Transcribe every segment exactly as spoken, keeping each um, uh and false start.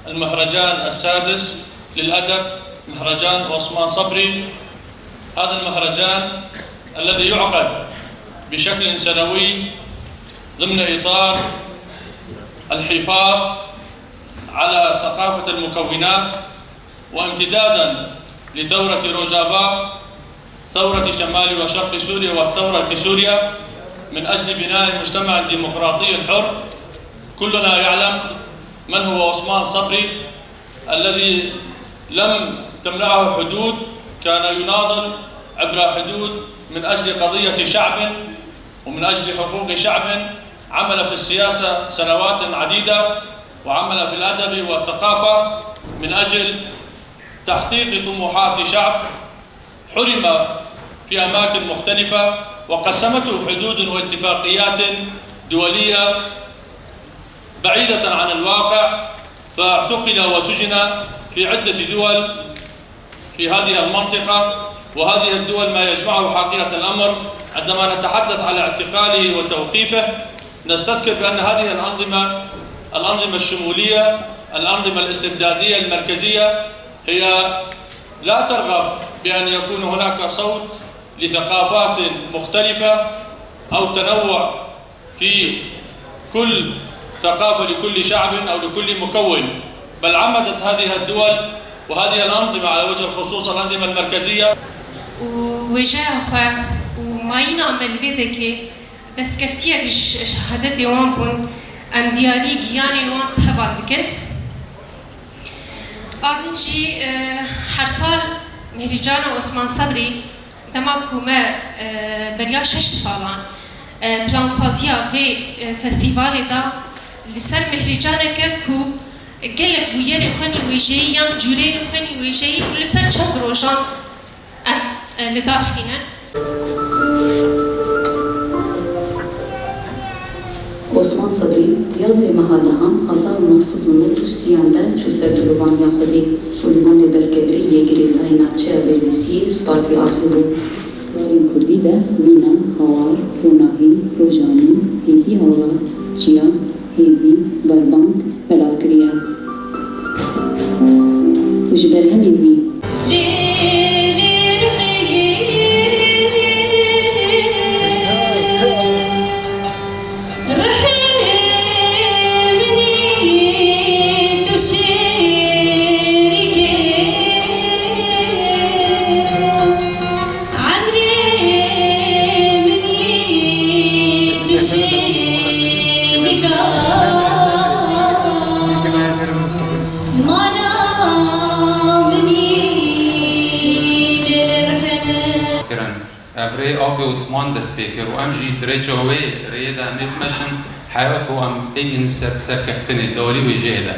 المهرجان السادس للأدب، مهرجان عثمان صبري. هذا المهرجان الذي يعقد بشكل سنوي ضمن إطار الحفاظ على ثقافة المكونات، وامتدادا لثورة روجافا، ثورة شمال وشرق سوريا، وثورة سوريا من أجل بناء مجتمع ديمقراطي حر. كلنا يعلم من هو عثمان صبري الذي لم تمنعه حدود، كان يناضل عبر حدود من أجل قضية شعب ومن أجل حقوق شعب. عمل في السياسة سنوات عديدة، وعمل في الأدب والثقافة من أجل تحقيق طموحات شعب حرم في أماكن مختلفة، وقسمته حدود واتفاقيات دولية بعيدة عن الواقع، فاعتقل وسجن في عدة دول في هذه المنطقة. وهذه الدول ما يجمعه حقيقة الأمر، عندما نتحدث على اعتقاله وتوقيفه، نستذكر بأن هذه الأنظمة، الأنظمة الشمولية، الأنظمة الاستبدادية المركزية، هي لا ترغب بأن يكون هناك صوت لثقافات مختلفة أو تنوع في كل ثقافة لكل شعب أو لكل مكون، بل عمدت هذه الدول وهذه الأنظمة، على وجه الخصوص الأنظمة المركزية. û wêjeya xwe û mayîna me li vê dekê destkeftiyek ji şehadetê wan bûn, em diyarî giyanên wan tevan bikin. A din jî, e, her sal Mihrîcana Osman Sebrî, dema ku me, e, beriya şeş salan, e, plansaziya vê, e, festîvalê da, li ser Mihrîcaneke ku gelek bûyerên xwe nî wêjeyî yan cûreyên xwe nî wêjeyî ku li ser çend rojan em, e, li dar xînin. Osman Sebrî di yazdê meha dehan hezar û neh sed û nod û sî de çû ser dilûvaniya Xwedê û li gundê Berkevirê yê girêdayî navçeya Dêrbisiyê spartî axê bû. Warên kurdî de mîna, hawar, ronahî, rojanîn, hêvî, hawar, çiya, hêvî, berbang, belav kiriye. Û ji berhemên wî. Kirin. Ev rê Apê Osman dest pê kir û em jî di rêça wê rêyê de em ê bimeşin, heya ku em têgihînin ser, serkeftinê di alî wêjeyê de.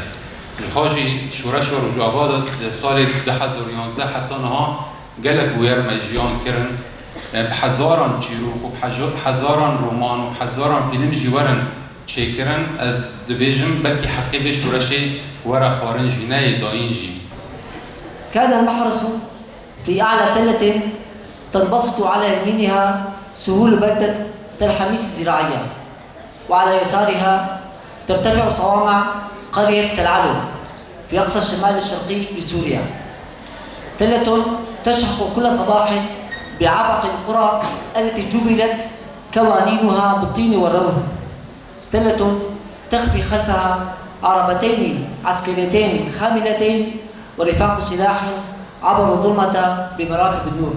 Ji xwe jî şoreşa Rojava de di salê du hezar û yanzdeh heta niha gelek bûyer me jiyan kirin. E, bi hezaran çîrok û bi heja-, hezaran roman û bi hezaran fîlm jî werin çêkirin. Ez dibêjim, belkî heqê vê şoreşê were xwarin jî, neyê dayîn jî. كان المحرس في أعلى تلة تنبسط على يمينها سهول بلدة تل حميس الزراعية، وعلى يسارها ترتفع صوامع قرية تل علو في أقصى الشمال الشرقي لسوريا. تلة تشحق كل صباح بعبق القرى التي جبلت قوانينها بالطين والروث. تلة تخفي خلفها عربتين عسكريتين خاملتين ورفاق سلاح عبروا الظلمة بمراكب النور.